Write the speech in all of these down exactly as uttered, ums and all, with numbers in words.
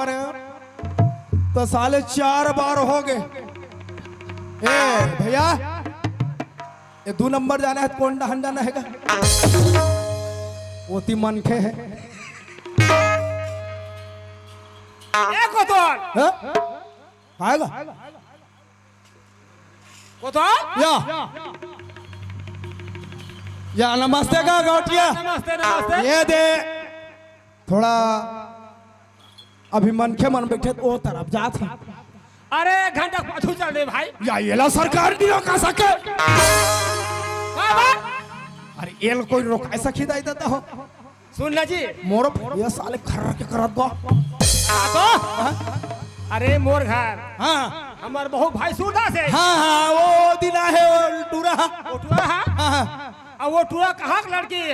तो साले चार बार हो गए। ए भैया, ये दू नंबर जाना है, कौन डहन जाना है का? ओती मनखे है। ए कोतवाल। हाँ? आएगा? कोतवाल? या। या, नमस्ते का गौटिया? नमस्ते, नमस्ते। ये दे, थोड़ा अभी मनखे मन बैठे त ओ तरफ जात हे। अरे, एक घंटा पाछू चल दे भाई। या, एला सरकार नहीं रोका सके। का बात? अरे, एला कोई रोका सके दाई दादा हो। सुन ना जी। मोर भैया साले खर्र के करत बा। आ तो? हाँ? अरे, मोर घर। हाँ। हमर बहुत भाई सूरदास है। हाँ, हाँ, वो दिन आहे, वो टूरा। वो टूरा है? हाँ, हाँ। अब वो टूरा कहाँ के लड़की है?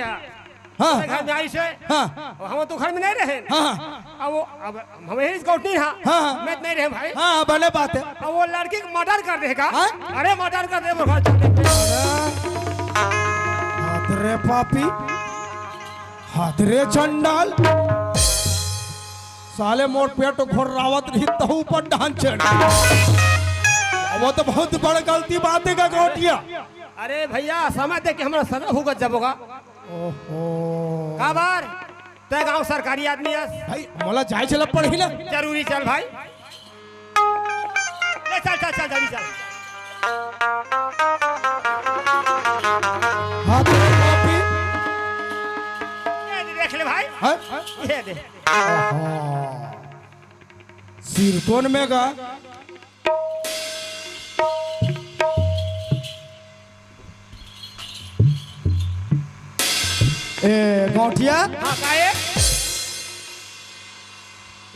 हाँ। घर में आई से। हाँ। अब हम तो घर में नहीं रहे। हाँ, हाँ। अब वो, अब हम यही गौटनी हा। हाँ, हाँ। मैं तो नहीं रहे भाई। हाँ, हाँ, बने बात है। अब वो लड़की को मर्डर कर देगा। हाँ? अरे मर्डर कर दे, मोर घर चल दे। हाथ रे पापी, हाथ रे चंडाल, साले मोर पेट घोर्रावत रही तहू पर डांचर। वो तो बहुत बड़ गलती बात है का गौटिया। अरे भैया, समय दे के हमरा सगा होगा जब होगा। ओहो। का बार? तय गांव सरकारी आदमी अस। भाई, मोला जाए चला पड़ही ना। जरूरी चल भाई। ले चल, चल, चल, जल्दी चल। हाथ में कॉपी। ये दे, देख ले भाई। हाँ? ये दे। आहा। सिरतोन में का? ए, गौटिया? हाँ, का है?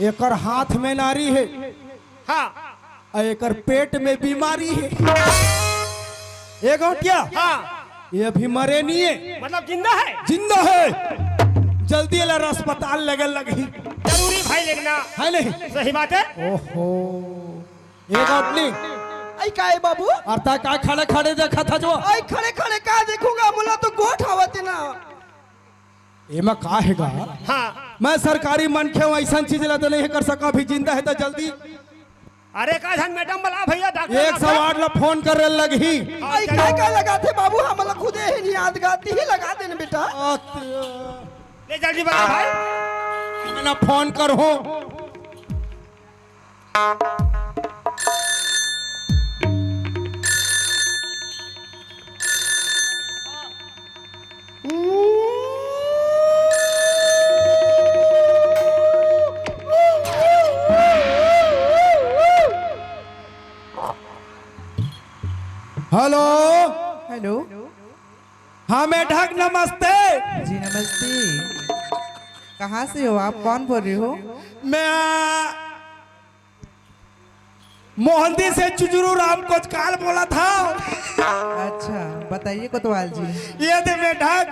एकर हाथ में नारी है। हाँ। अउ एकर पेट में बीमारी है। ए गौटिया? हाँ। ये अभी मरे नहीं है। मतलब जिंदा है? जिंदा है। जल्दी एला अस्पताल लगे लगही। जरूरी भाई लेगना। है नहीं? सही बात है। ओहो। ए गौटनी। आई का है बाबू? अरे तैं का खड़े खड़े देखत हस जो? आई खड़े खड़े का देखूंगा, मोला तो गोठ आवत है ना। एमा का हे गा? हाँ। मैं सरकारी मनखे हूँ, ऐसन चीज ला तो नहीं कर सका। अभी जिंदा है तो जल्दी। अरे का झन मैडम बला भैया, डॉक्टर एक सौ आठ ला फोन करे लगही। हाँ, आई चल। का का लगाथे बाबू, हमला खुदे ही नहीं याद गाती ही लगा देन बेटा। ले जल्दी बता भाई। मैं ना फोन करहूँ। हेलो। हेलो। हाँ मेढक, नमस्ते। जी नमस्ते। कहाँ से हो आप, कौन बोल रहे हो? मैं मोहंदी से चुजुरू राम कोचकाल बोलत हँव। अच्छा, बताइए कोतवाल जी। ये दे मेढक,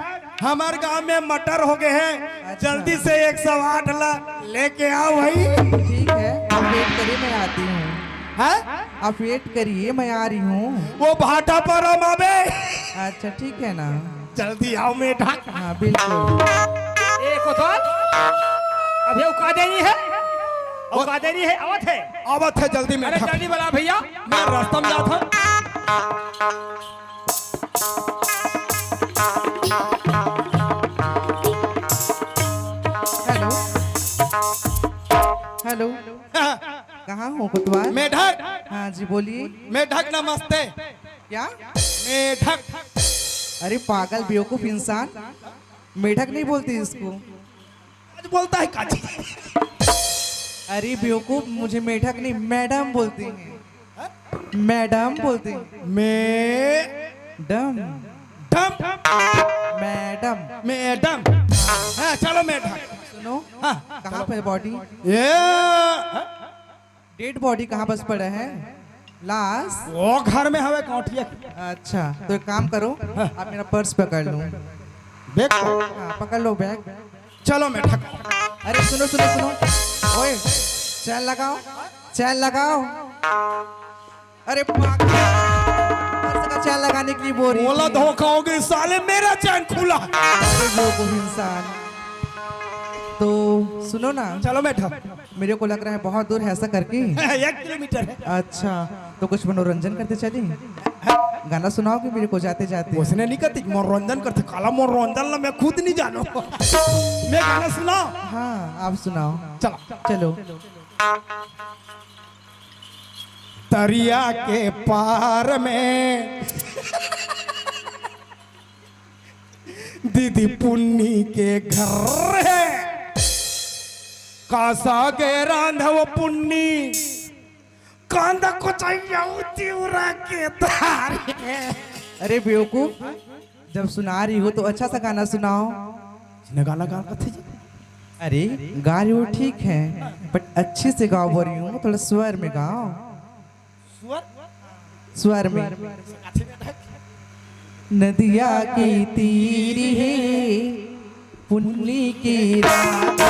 हमर गांव में मर्डर हो गए हे, अच्छा। जल्दी से एक सौ आठ ला लेके आओ भाई। ठीक है, आप वेट करिए, मैं आती हूँ। हैं? आप वेट करिए, मैं आ रही हूँ। वो भाटापारा में आबे। अच्छा, ठीक है ना। जल्दी आओ मेढक। हाँ, बिल्कुल। ए, कोतवाल, अभी अउ का देरी हे? अउ का देरी हे? आवत हे। आवत हे, जल्दी अरे, मेढक। जल्दी बला भैया। मैं रास्ता में जात हँव। हेलो। हेलो। कहाँ हो कोतवाल? मेढक। हाँ जी, बोलिए। मेढक, नमस्ते। क्या? मेढक। अरे पागल बेवकूफ इंसान, मेढक नहीं बोलते इसको। आज बोलता है काजी। अरे बेवकूफ, मुझे मेढक नहीं, मैडम बोलते हैं। मैडम बोलते हैं। मैं डम। डम। मैडम। मैडम। हाँ, चलो मेढक। सुनो, हाँ। कहाँ पे बॉडी? ये डेड बॉडी कहाँ पास पड़ा है? लाश? वो घर में हवे कोठिया। अच्छा, तो एक काम करो, हाँ। आप मेरा पर्स पकड़ लो। बैग को? हाँ, पकड़ लो बैग। चलो मेढक। अरे सुनो, सुनो, सुनो। ओए, चैन लगाओ, चैन लगाओ। अरे पागल, पर्स का चैन लगाने के लिए बोल रही बोला थी। धोखा हो गया साले, मेरा चैन खुला। अरे बेवकूफ इंसान। तो सुनो ना। चलो मेढक। मेरे को लग रहा है बहुत दूर है, ऐसा करके। एक किलोमीटर है। अच्छा, तो कुछ मनोरंजन करते चली। गाना सुनाओगे मेरे को जाते जाते? उसने नहीं कहती मनोरंजन करते, काला मनोरंजन ला मैं खुद नहीं जानो। मैं गाना सुनाओ। हाँ, आप सुनाओ। चलो। चलो। तरिया के पार में दीदी पुन्नी के घर है। कासा के रांधव पुन्नी, कांदा को चाहिए तिवरा के धार है। अरे बेवकूफ, जब सुना रही हो तो अच्छा सा गाना सुनाओ। इसने गाना गा कथे जी। अरे गा रही हो ठीक है, but अच्छे से गाओ, बोल रही हूँ, थोड़ा स्वर में गाओ। स्वर? स्वर में। नदिया के तीर है पुन्नी के रात।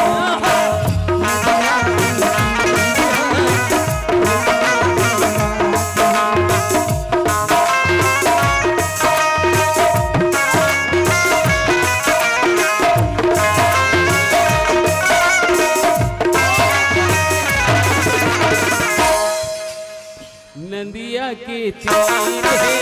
नदिया के तीर है।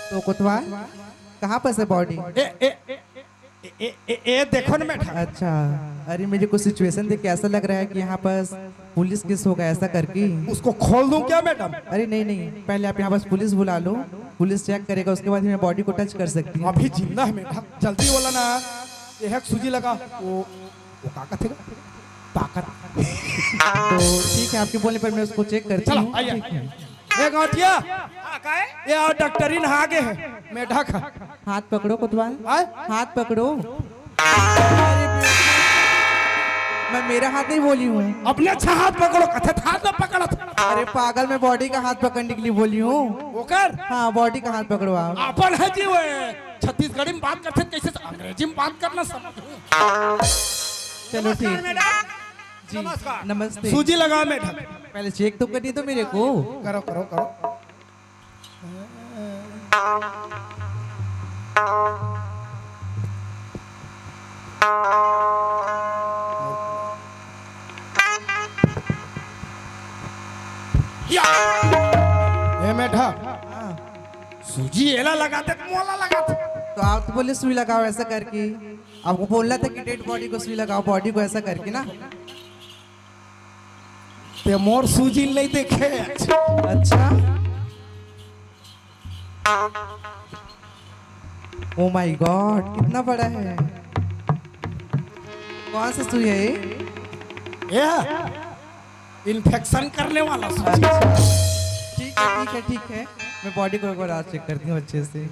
तो कोतवाल, कहाँ पर से बॉडी? ए, ए, ए, ए, ए, ए, देखो ना मैडम। अच्छा, अरे मुझे कुछ सिचुएशन देख के ऐसा लग रहा है कि यहाँ पर पुलिस केस होगा, ऐसा करके। उसको खोल दूं क्या मैडम? अरे नहीं नहीं, पहले आप यहाँ पर पुलिस बुला लो, पुलिस चेक करेगा, उसके बाद ही मैं बॉडी को टच कर सकती हूँ। अभी जिंदा है मैडम, जल्दी बोला ना। ये है सूजी लगा, वो वो का कथे? ताकत। तो ठीक है, आपके बोलने पर मैं उसको चेक करती चलो, हूँ। आइए। ठीक है। ए गौटिया, हाँ, का है? ये आओ, डॉक्टरी नहा गए हैं, मेढक। हाथ पकड़ो कोतवाल। आय? हाथ पकड़ो। अरे, मैं मेरा हाथ नहीं बोली हूँ। अपने अच्छा हाथ पकड़ो, कथे हाथ ना पकड़त। अरे पागल, मैं बॉडी का हाथ पकड़ने के लिए बोली हूँ। ओकर? हाँ, बॉडी का हाथ पकड़ो आप। अपन है जी वो, छत्तीसगढ़ी में बात करते, कैसे अंग्रेजी में बात करना सब। चलो, नमस्कार ठीक। मैडम। जी, नमस्कार। नमस्ते। सूजी लगा मैडम। पहले चेक तो करनी दो मेरे को। करो, करो, करो। या। ए मैडम, हाँ। सूजी एला लगाते, मोला लगाते। तो आप तो बोले सुई लगाओ ऐसा करके। आपको बोलना था कि डेड बॉडी को सुई लगाओ, बॉडी को ऐसा करके ना। ते मोर सूजी नहीं देखे। अच्छा। Oh my God, कितना बड़ा है। कौन सा सुई है ये? ये इन्फेक्शन करने वाला सूजी। अच्छा, ठीक है, ठीक है, ठीक है। मैं बॉडी को एक बार और चेक करती हूँ अच्छे से।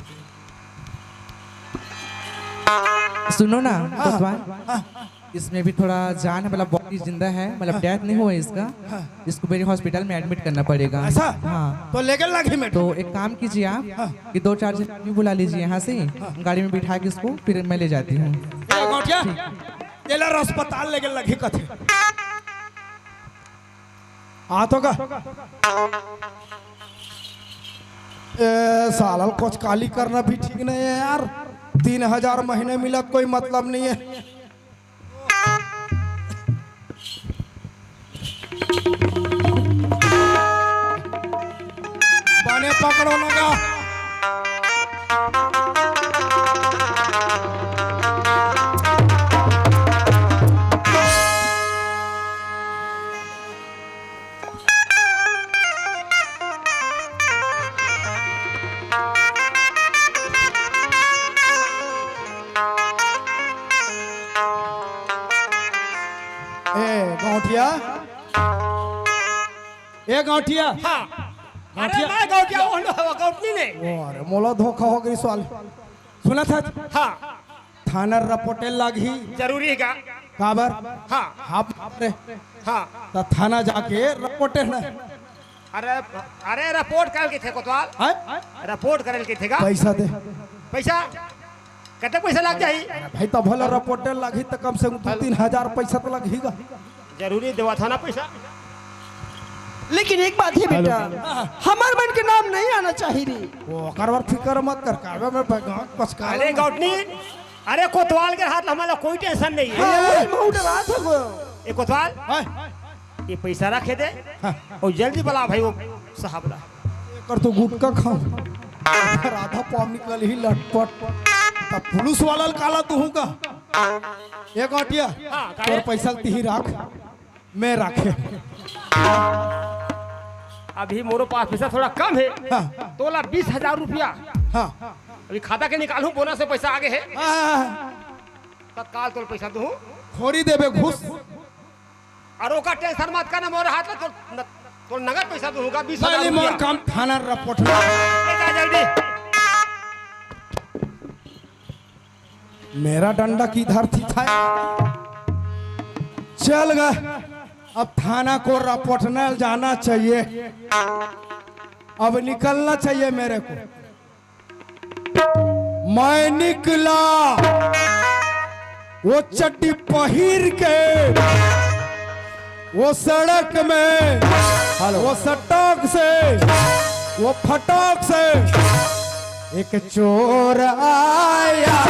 सुनो ना, हाँ, कोतवाल, हाँ। इसमें भी थोड़ा जान है, मतलब बॉडी जिंदा है, मतलब डेथ नहीं हुआ है इसका। इसको मेरे हॉस्पिटल में एडमिट करना पड़ेगा। ऐसा? हाँ। तो लेके लागी मैं। तो एक काम कीजिए आप हाँ। कि दो चार जन भी बुला लीजिए यहाँ से, गाड़ी में बिठा के इसको फिर मैं ले जाती हूँ। ए, गौटिया, ये ला अस्पताल लेके लगी कथे। हाँ तो का? ए, साला कुछ काली करना भी ठीक नहीं है यार। तीन हजार महीने मिला, कोई मतलब नहीं है। बने पकड़ो लगा। ए गौटिया, ए गौटिया। हाँ। अरे गौटिया। मैं गौटिया, वो लो, गौटनी ने। ओ, अरे मोला धोखा हो गई सवाल। सुना था? हाँ। थाना रपोटे लागही। जरूरी हे का? काबर? हाँ। हाँ, बाप रे। हाँ। त थाना जाके रपोटे न। अरे, अरे, रिपोर्ट करे ल कहिथे कोतवाल। हैं? रिपोर्ट करे ल कहिथे का? पैसा दे। पैसा? कते पैसा लग जाही? अरे भाई, त भला रपोटे लागही त कम से कम दू तीन हजार पैसा त लगही गा। जरूरी देवत हव ना पैसा। लेकिन एक बात हे बेटा, हमर मन के नाम नहीं आना चाहिए रे। ओकर बर फिकर मत कर, काबे में बगा-, पचका अरे गौटनी, अरे कोतवाल के हाथ हमला कोई टेंशन नहीं हे। हाँ, वही महू डरात हे वो। ए कोतवाल, हाँ। ये पैसा रखे दे हाँ। अउ जल्दी बुला भाई वो साहब ला। एकर तो गुटखा खाऊं, एकर आधा पाव निकलही लटपट। त पुलिस वाला ल काला दुहूं का? ए गौटिया, हाँ, का तोर हे? पैसा ल तिही राख, मैं राखे। अभी मोरो पास पैसा थोड़ा कम हे, हाँ। तोला बीस हजार रुपया। हाँ। अभी खाता के निकालहूं, बोनस से पैसा आगे हे। हाँ, हाँ, हाँ। तत्काल तोला पैसा दूहूं। खोरी देबे घूस। अउ ओकर टेंशन मत कर ना, मोर हाथ ले तोर न-, तोर नगद पैसा दूहूं गा, बीस हजार पहले मोर रुपया। काम थाना रिपोर्ट में। ए, जा जल्दी। मेरा डंडा किधर थी था? चल गा, अब थाना को रिपोर्ट न जाना चाहिए, अब निकलना चाहिए मेरे को। मैं निकला वो चड्डी पहिर के, वो सड़क में, हेलो। वो सटक से, वो फटक से एक चोर आया।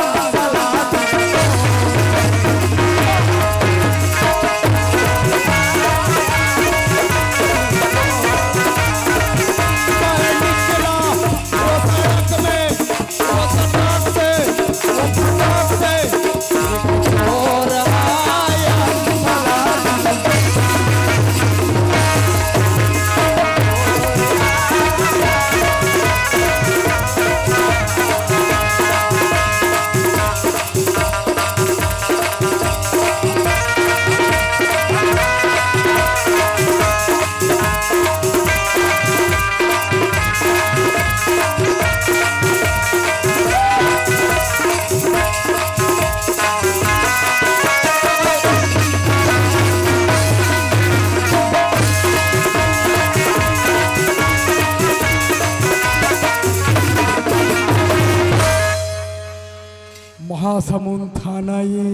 महासमुंद थाना ये,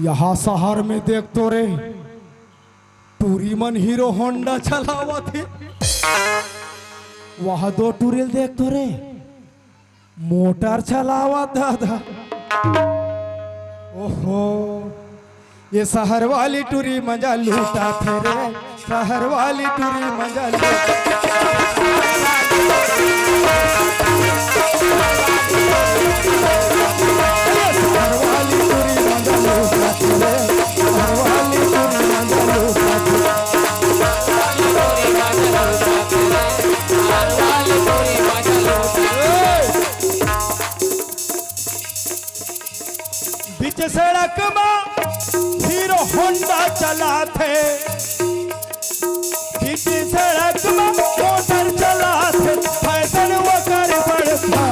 यहाँ शहर में देख तो रे, टूरी मन हीरो होंडा चलावत हे, वहाँ दो टूरी ल देख तो रे, मोटर चलावत दादा। ओहो, ये शहर वाली टूरी मजा लूटा थे रे, शहर वाली टूरी मजा लूटा। ये शहर वाली टूरी मजा लूटा थे रे, शहर वाली टूरी मजा लूटा थे। बीच सड़क मा हीरो होंडा चलाथे, बीच सड़क मा मोटर चलाथे, फैशन ओकर बड़ था।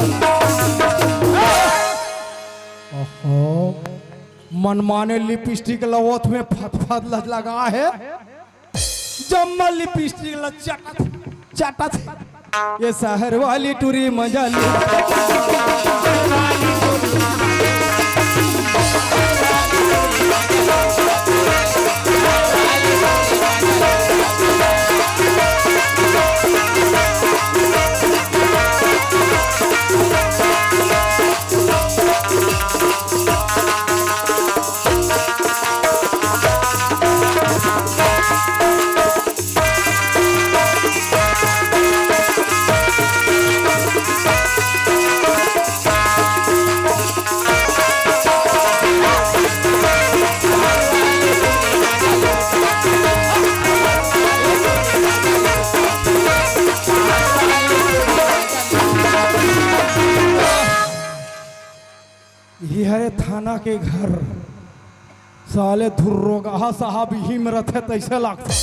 ओहो, मनमाने लिपस्टिक ल ओठ में फत फत ल लगा हे। जम्मा लिपस्टिक ल चटत, चटत। ये शहर वाली टूरी मजा ले। इही हरे थाना के घर। साले धुर्रोगहा साहब इही में रथे तैसे लागथे।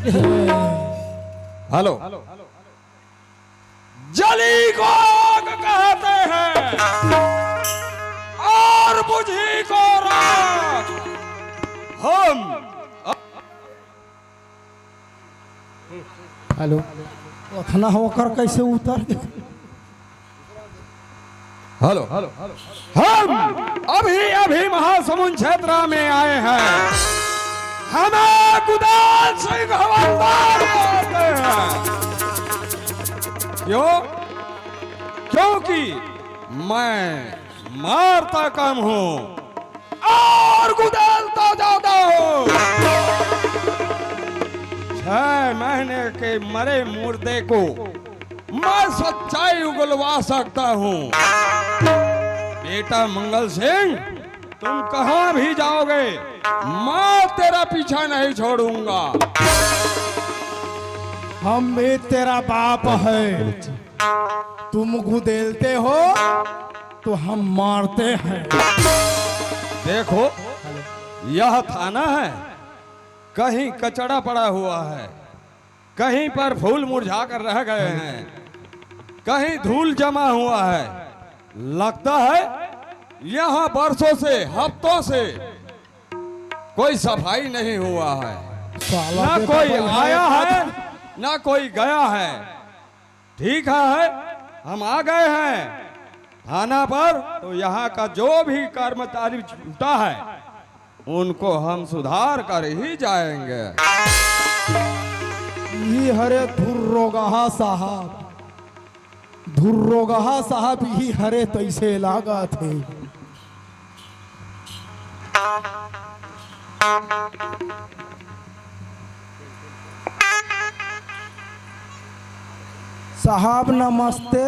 हेलो। जली को आग कहते हैं और बुझी को राख। हम हेलो। अतना होकर कैसे उतर गए? हेलो। हम अभी अभी महासमुंद क्षेत्र में आए हैं। हमें गुदान सिंह हवलदार कहते हैं। क्यों? क्योंकि मैं मारता कम हूं और गुदानता ज्यादा हूं। छह महीने के मरे मुर्दे को मैं सच्चाई उगलवा सकता हूं। बेटा मंगल सिंह, तुम कहां भी जाओगे, मैं तेरा पीछा नहीं छोड़ूंगा। हम भी तेरा बाप है। तुम गुदेलते हो तो हम मारते हैं। देखो, यह थाना है, कहीं कचड़ा पड़ा हुआ है, कहीं पर फूल मुरझा कर रह गए हैं, कहीं धूल जमा हुआ है। लगता है यहां बरसों से, हफ्तों से कोई सफाई नहीं हुआ है। साला ना बेटा कोई भाई आया है, ना कोई गया है। ठीक है, हम आ गए हैं थाना पर, तो यहाँ का जो भी कर्मचारी छूटा है, उनको हम सुधार कर ही जाएंगे। ये हरे धुर्रोगहा साहब, धुर्रोगहा साहब ही हरे तैसे लागत हे। साहब नमस्ते।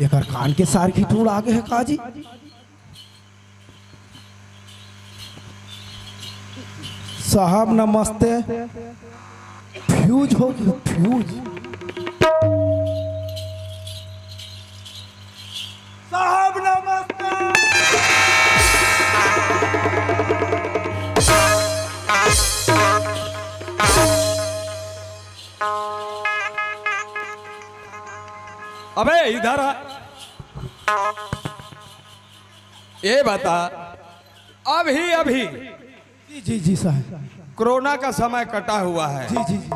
एकर कान के सार की टूड़ आगे है काजी। साहब नमस्ते। फ्यूज हो गया, फ्यूज। साहब नमस्ते। अबे इधर आ। ये बता, अभी अभी जी जी जी साहब। कोरोना का समय कटा हुआ है। जी जी जी।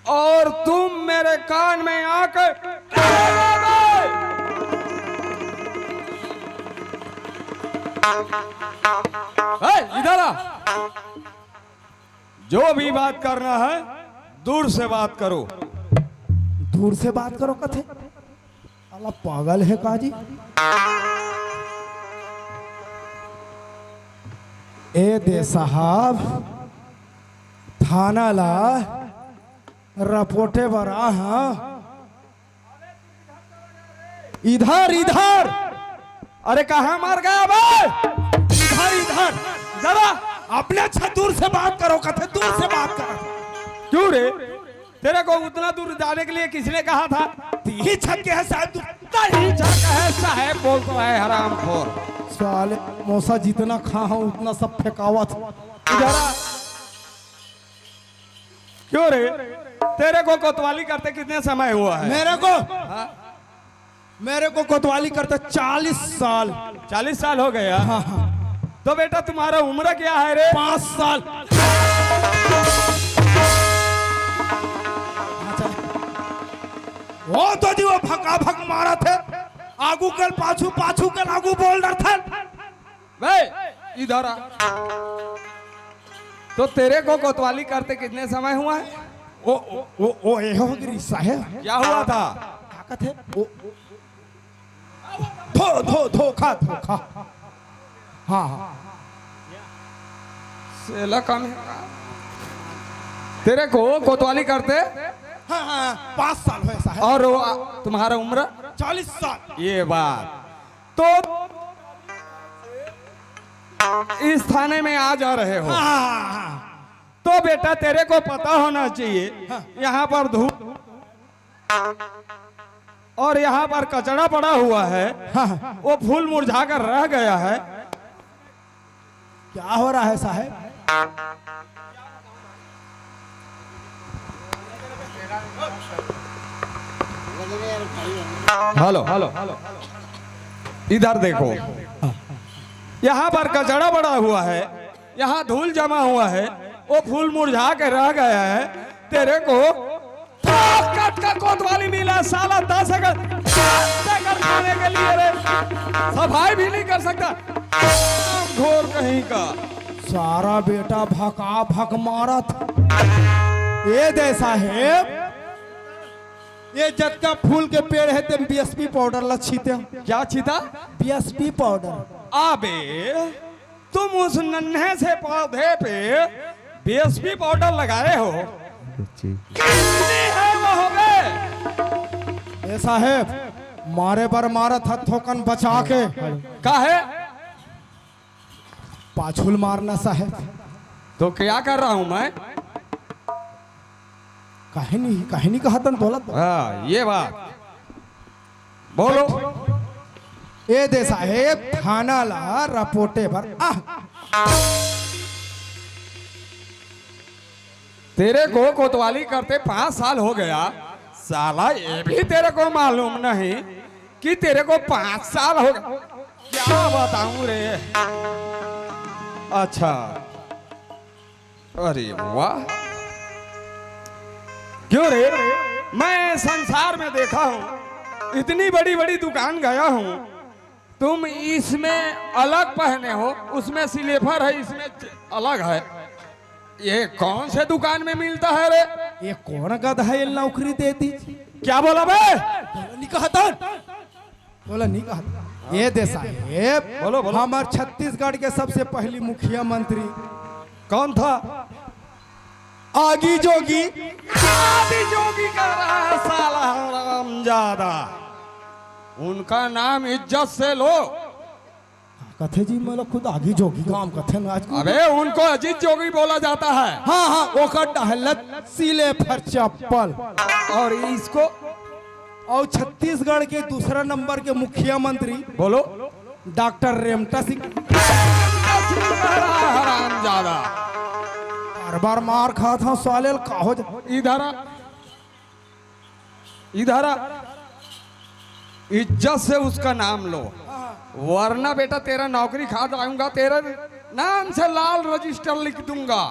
और तुम मेरे कान में आकर, ए, इधर आ। जो भी बात करना है, दूर से बात करो। दूर से बात करो कथे? साला पागल है काजी। ए दे साहब, थाना ला रपोटे बर आ, हाँ। इधर, इधर। अरे कहाँ मर गया बे? इधर, इधर। जरा अपने छतूर से बात करो, कथे दूर से बात करो। क्यों रे? तेरे को उतना दूर जाने के लिए किसने कहा था? तीही छत के है साहब, तू तीही छत के है साहब, बोल तो है हरामखोर। साले मोसा जितना खा हूं उतना सब फेंकावत। जरा क्यों रे, तेरे को कोतवाली करते कितने समय हुआ है? मेरे को? हाँ? मेरे को कोतवाली करते चालीस साल। चालीस साल हो गया? हाँ, हाँ। तो बेटा तुम्हारा उम्र क्या है रे? पाँच साल। अच्छा। वो तो जी वो भका भक मारा थे, आगू कल पाछू, पाछू कल आगू बोल डर थे। बे, इधर आ। तो तेरे को कोतवाली करते कितने समय हुआ है? ओ, ओ, ओ, ओ, ए हो गिरी साहेब। क्या हुआ था? ताकत है। ओ, धो, धो, धोखा, धोखा। हाँ, हाँ। सेला काम है का? तेरे को कोतवाली करते? हाँ, हाँ, पाँच साल हुए साहेब। और वो, आ, तुम्हारा उम्र? चालीस साल। ये बात। तो इस थाने में आ जा रहे हो। हाँ, हाँ, हाँ, हाँ। तो बेटा तेरे को पता होना चाहिए, हाँ। यहाँ पर धूल और यहाँ पर कचड़ा पड़ा हुआ है, हाँ। वो फूल मुरझा कर रह गया है। क्या हो रहा है साहेब? हेलो, हेलो, इधर देखो, यहाँ पर कचरा पड़ा हुआ है, यहाँ धूल जमा हुआ है, वो फूल मुरझा के रह गया है। तेरे को दस कट्ठा कोतवाली मिला साला, दस एकड़, दस एकड़ खाने के लिए रे, सफाई भी नहीं कर सकता, घोर कहीं का। सारा बेटा भका भक मारत। ए दे साहेब, ये जतका फूल के पेड़ हे, तेम बीएसपी पाउडर ला छीते। क्या छीता? BSP powder. अबे, तुम उस नन्हे से पौधे पे बीएसपी पाउडर लगाए हो? कितनी है वो हो बे? ए साहेब, मारे बर मारत हत थोकन बचा के। काहे? पाछुल मारना साहेब। तो क्या कर रहा हूँ मैं? काहे नहीं, काहे नहीं कहा तन बोलत? हाँ, ये बात। बोलो। ए दे साहेब, थाना ला रपोटे बर आ। तेरे को कोतवाली करते पाँच साल हो गया, साला ये भी तेरे को मालूम नहीं कि तेरे को पाँच साल हो गया। क्या बताऊं रे? अच्छा, अरे वाह, क्यों रे, मैं संसार में देखा हूँ, इतनी बड़ी बड़ी दुकान गया हूँ, तुम इसमें अलग पहने हो, उसमें स्लीपर है, इसमें अलग है। ये कौन से दुकान में मिलता है रे? ये कौन गधा है, नौकरी दे दी? क्या बोला बे? नहीं कहा था। बोला नहीं कहा। ये दे साहेब, बोलो, बोलो। हमार छत्तीसगढ़ के सबसे पहली मुख्यमंत्री कौन था? आगी जोगी। आदि जोगी कह रहा है साला हरामजादा। उनका नाम इज्जत से लो। कथे जी, मोला खुद आगी जोगी काम कथे ना आज। अबे, उनको अजीत जोगी बोला जाता है। हाँ, हाँ, ओकर डहलत सिले फर चप्पल। और इसको? और छत्तीसगढ़ के दूसरा नंबर के मुख्यमंत्री बोलो। डॉक्टर रेमटा सिंह। हरामजादा। बार बार मार खात हंव साले ल, का हो जा- इधर आ। इधर आ, इज्जत से उसका नाम लो, वरना बेटा तेरा नौकरी खा जाऊंगा, तेरे नाम से लाल रजिस्टर लिख दूंगा।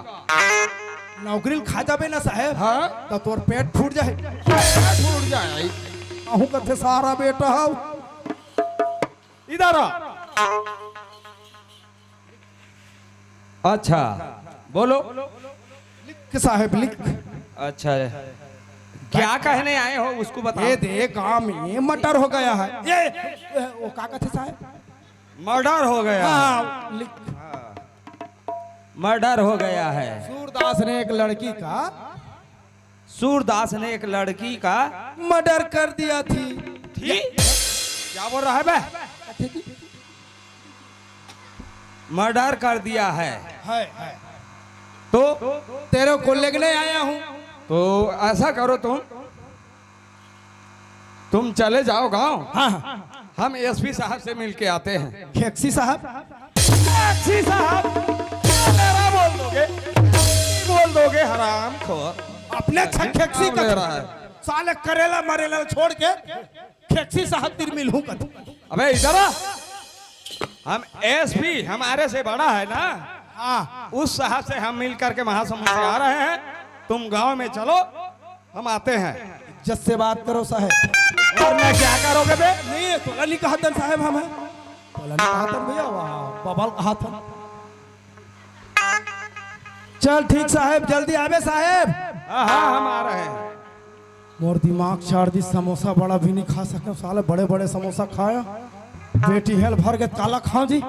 नौकरी ल खा जाबे ना साहेब, हाँ? तो तोर पेट फूट जाए। पेट फूट जाए। आहू कथे सारा बेटा हव। इधर आ। अच्छा, बोलो। लिख साहेब, लिख। अच्छा, क्या कहने आए हो उसको बताओ। ये दे, गांव में मर्डर हो गया है। ये, ये, वो का कथे साहेब? मर्डर हो गया। हाँ, लिख। मर्डर हो गया है। सूरदास ने एक लड़की का सूरदास ने एक लड़की का मर्डर कर दिया थी। थी? क्या बोल रहा है बे? मर्डर कर दिया है। है, है। तो? तेरे को लेने आया हूँ। तो ऐसा करो तुम, तुम चले जाओ गांव। हाँ, हाँ। हम एसपी साहब से मिल के आते हैं। खेक्सी साहब? खेक्सी साहब? क्या मेरा बोल दोगे? नहीं बोल दोगे, हरामखोर। अपने छ-, खेक्सी का ले रहा है। साले करेला मरेला छोड़ के खेक्सी साहब तिर मिलहूं कथी। अबे इधर आ। हम एसपी हमारे से बड़ा है ना, हाँ। उस साहब से हम मिल करके महासमुंद से आ रहे हैं। तुम गांव में चलो, हम आते हैं। इज्जत से बात करो साहेब। और मैं क्या करोगे बे? नहीं, तोला नहीं कहा तन साहेब हम हैं। तोला नहीं कहा तन भैया, वाह, बबल कहा था। चल ठीक साहेब, जल्दी आबे साहेब। हाँ, हाँ, हम आ रहे हैं। मोर दिमाग चार दी, समोसा बड़ा भी नहीं खा सके साले, बड़े बड़े समोसा खाया, पेटी हेल भर के काला खाओ जी।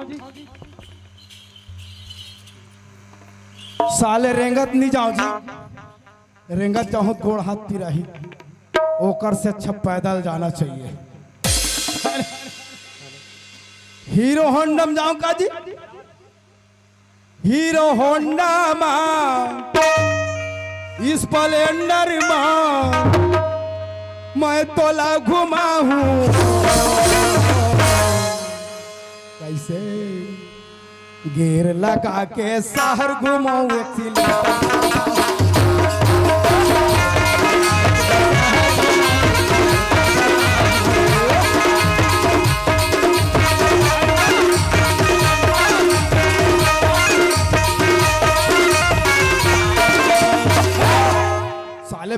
साले रेंगत नहीं जाओ जी। रेंगत जाहूं त गोड़ हाथ पिराही, ओकर से अच्छा पैदल जाना चाहिए। हीरो होंडा म जाऊं का जी? हीरो होंडा मा, स्प्लेंडर मा, मैं तोला घुमाहूं। कैसे? गेर लगा के शहर घुमाऊं, एक्सीलेटर।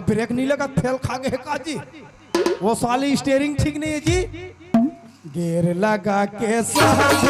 ब्रेक नहीं लगा, फेल खा गए का जी? वो साली स्टीयरिंग ठीक नहीं है जी। गेयर लगा के साथ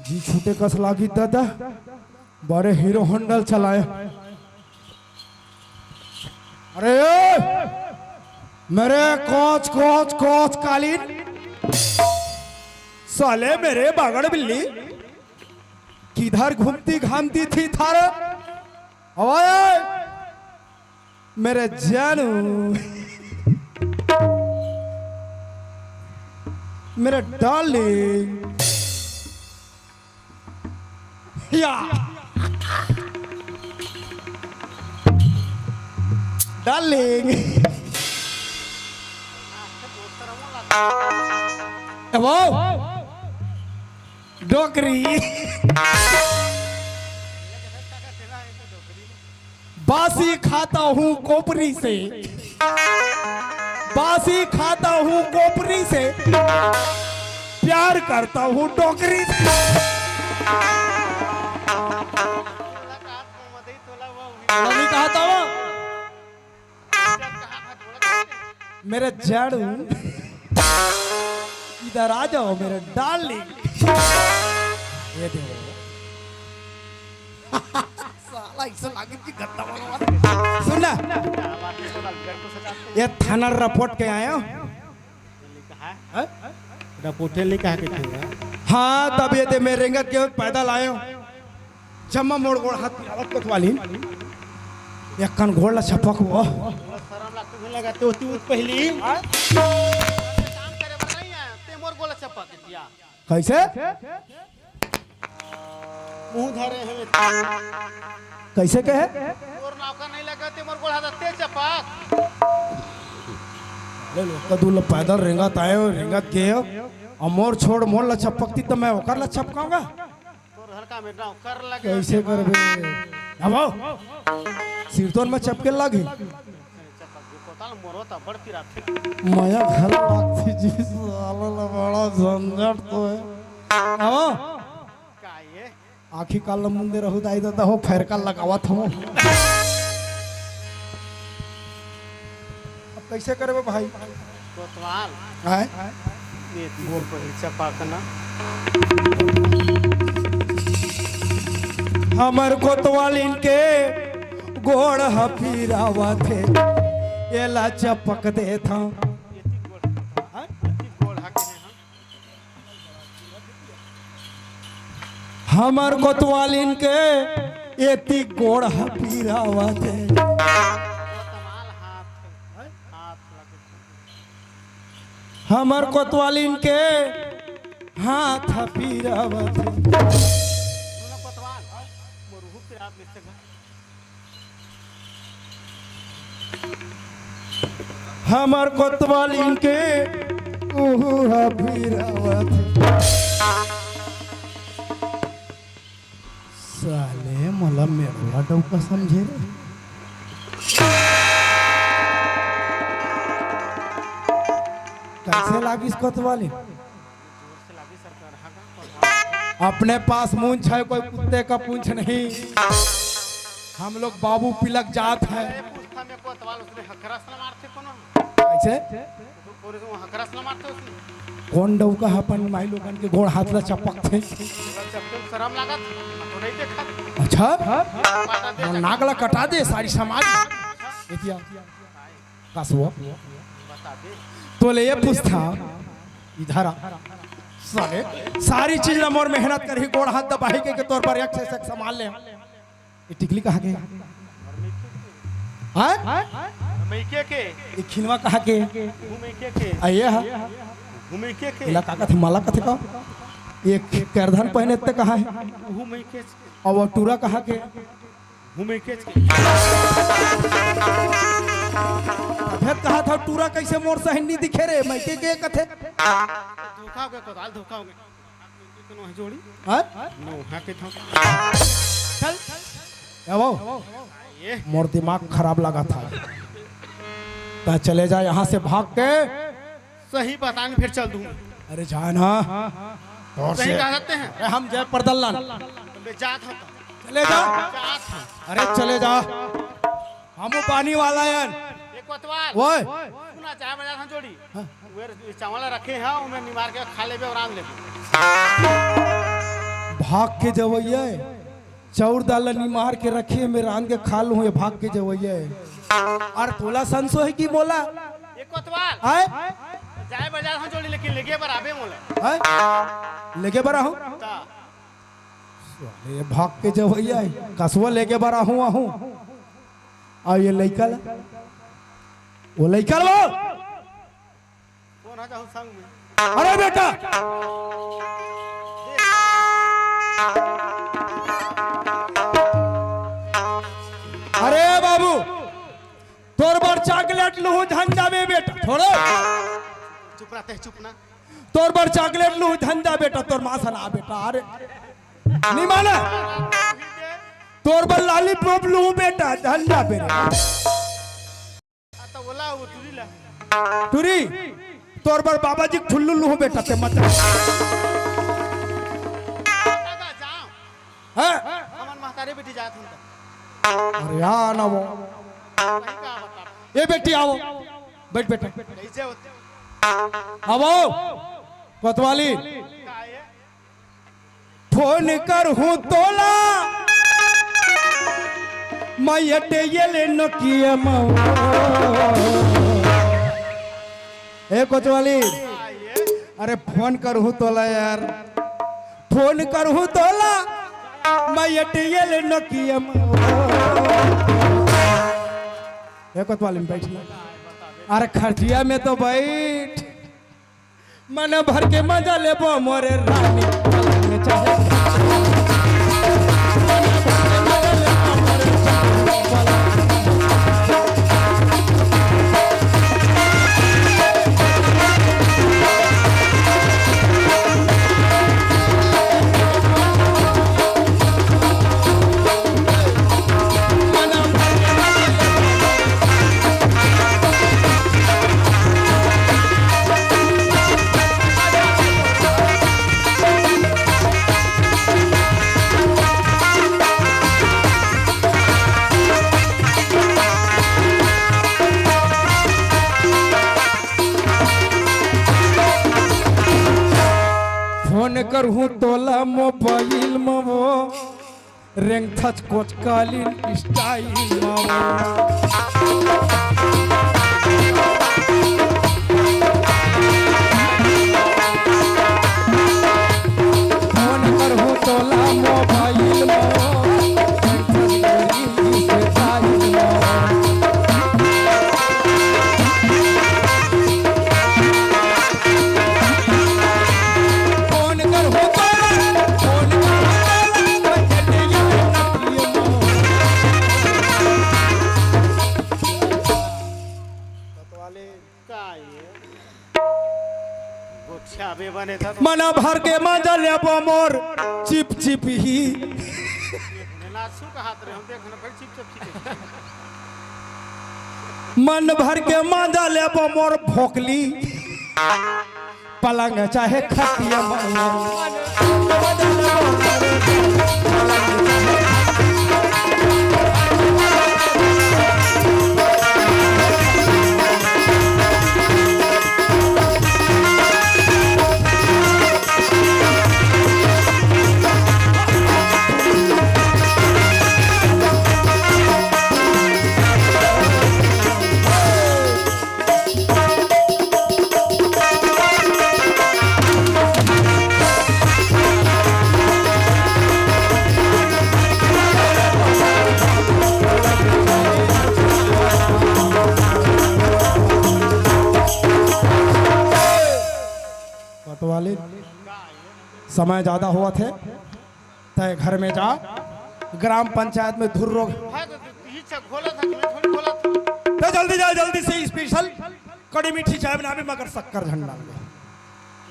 जी छूटे कस लागी दादा, बड़े हीरो होंडल चलाए। अरे मेरे कोच कोच कोच कालीन, साले मेरे बागड़ बिल्ली, किधर घूमती घामती थी थारे? ओए मेरे जानू, मेरे डार्लिंग, या डार्लिंग, ए वो डोकरी, बासी खाता हूँ कोपरी से, बासी खाता हूँ कोपरी से, प्यार करता हूँ डोकरी से। नहीं कहा था वो? मेरे जानू, इधर आ जाओ मेरे डार्लिंग। ये देखो। साला इसे लागे कि गद्दा वाला। सुन ना, ये थाना रिपोर्ट के आए हो? हैं? रिपोर्टे लिखा के चल रहा। हाँ, तब ये दे मैं रेंगत के पैदल आयो। जम्मा मोर गोड़ हाथ पिरावत कोतवाली। एक कन गोड़ ला छपक वो। शरम लागत लगा तो तू पहली। हाँ? काम करे बर नहीं आया, ते मोर गोड़ ला छपक दिया। कैसे? मुंह धरे हैं। कैसे कहे? मोर नौकर नहीं लगा, ते मोर गोड़ हाथ ते छपक। ले लो, कदू ला पैदल रेंगत आए हो, रेंगत गए हो, और मोर छोड़ मोर ला छपकती तो मैं ओकर ला छपकाऊंगा। तोर हल्का में नौकर लगे। कैसे करबे? अब आओ। सिरतोन में चपके लागी। कोताल मोरो त बड़ पिराथे। मया घर लागती जी, साला ला बड़ा झंझट तो है। अब आओ। का ये? आँखी काल मुंदे रहू दाई ददा हो, फैर काल लगावत हो। अब कैसे करबे भाई? कोतवाल। आय? ये गोड़ पहिल चपाकना। हमर कोतवालिन के गोड़ ह पिरावत हे, एला चपक देथंव। ये ती गोड़, हाँ? ये ती गोड़ हा के हम। हमर कोतवालिन के एती गोड़ ह पिरावत हे। हमर कोतवालिन के हाथ ह पिरावत हे। हमर कोतवालिन के उहू ह पिरावत हे। साले मोला मेड़वा डौका समझे रे। कैसे लागिस कोतवालिन? अपने पास मूंछ है, कोई कुत्ते का पूंछ नहीं। हम लोग बाबू पिलक जात है। अरे, पूछता में कोतवाल उसने हकरस न मारते कोनो। कैसे? पूरे से वो हकरस न मारते उसने। कौन डौका है अपन माई लोगन के गोड़ हाथ ला चपकथे? चपके में शर्म लागत, तो नहीं देखा। अच्छा? काटा दे, वो नाक ला कटा दे सारी समाज। एतिया। कासुआ। बता दे। तो ले ये पूछता, इधर आ। साले, सारी चीज ला मोर मेहनत करही, गोड़ हाथ दबाही के, के तोर बर एक से एक सामान ले। ये टिकली कहाँ के? हाँ? मइके के। ये खिलवा कहाँ के? घूमे के के। आ ये हा? घूमे के के। इला का कथे, माला कथे का? एक करधन पहने ते कहाँ हे? उहू मइकेच। अउ वो टूरा कहाँ के? उहू मइकेच। अभे कहा था टूरा कैसे मोर सहिन नी दिखे रे, मइके के कथे? धोखा हो गया, कोतवाल धोखा हो गया। नोहा जोड़ी। हाँ? नोहा के था। चल। ए वो, ये। मोर दिमाग खराब लगा था। ता चले जा यहाँ से भाग के। सही बताएंगे, फिर चल दूँ। अरे जा ना। तोर सही से। कहा सकते हैं। अरे हम जय परदल्लन। बे, जा था। चले जा। जा था। अरे चले जा। हम वो पानी वाला है। ये कोतवाल। ओए। सुना, चाय बजा था जोड़ी। हाँ। वे चावल रखे हैं, उमें निमार के खा लेबे अउ रांध लेबे। भाग के जवइया हे, चाउर दाल ला निमार के रखे, में रांध के खा लूँ, ये भाग के जवइया हे। अउ तोला संसो हे कि मोला? ये कोतवाल। आय? चाय बजा था जोड़ी, लेकिन लेगे बर आबे मोला। आय? लेगे बर आहूँ? ता। साले भाग के जवइया हे, कसवा लेगे बर आहूँ, आहूँ। अउ ये लइका ला, वो लइका ला। कौन आ जाऊं संग में? अरे बेटा, अरे बाबू, तोर बर चॉकलेट लूहूं, झन जाबे बेटा, छोड़ो। चुप रहते, चुप ना। तोर बर चॉकलेट लूहूं, झन जा बेटा, तोर माँ सन आ बेटा, अरे। नहीं माना। तोर बर लॉलीपॉप लूहूं बेटा, झन जा बेटा। आ, त ओला, वो टूरी ला। टूरी, तोर बर बाबा जी ठुल्लू लूहूं बेटा, ते मत। दादा, जाओ। हैं? हमन महतारी बेटी जात हन त। अरे आ ना वो। वही का बता। ए बेटी आओ। बैठ बेटा। कैसे होते? आओ। कोतवाली। का ये? फोन करहूं तोला, मैं एयरटेल नोकिया म। ए कोतवाली, अरे फोन करहूं तोला यार, फोन करहूं तोला, मैं एयरटेल नोकिया म। ए कोतवाली में बैठ ले। अरे खटिया में तो बैठ। मन भर के मजा लेबो मोरे रानी, पलंग चाहे। फोन करहूं तोला मोबाइल म वो, रेंगथस कोचकालीन स्टाइल म वो। फोन करहूं तोला मोबाइल म, रेंगथस कोचकालीन स्टाइल म। फोन करहूं तोला, फोन करहूं तोला, बजटिया में नकली मोर। कोतवाली। का ये? गोछा बे बने था तो। मन भर के मजा लेबो मोर चिप चिप ही। नासू का हाथ रहे, हम देख ना, फिर चिप चिप चिप। मन भर के मजा लेबो मोर भोकली। पलंग चाहे खटिया म। कोतवाली, समय ज्यादा होवत हे, तय घर में जा, ग्राम पंचायत में धुर्रो। हाँ, तो, तो, ये सब घोला था, मैं थोड़ी घोला था। तो जल्दी जा, जल्दी से स्पेशल कड़ी मीठी चाय बनाबे, मगर शक्कर झन डालबे।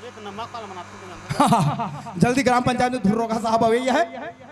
ये तो नमक वाला बनाते थे ना। जल्दी, ग्राम पंचायत में धुर्रोगा साहब अवइया हे।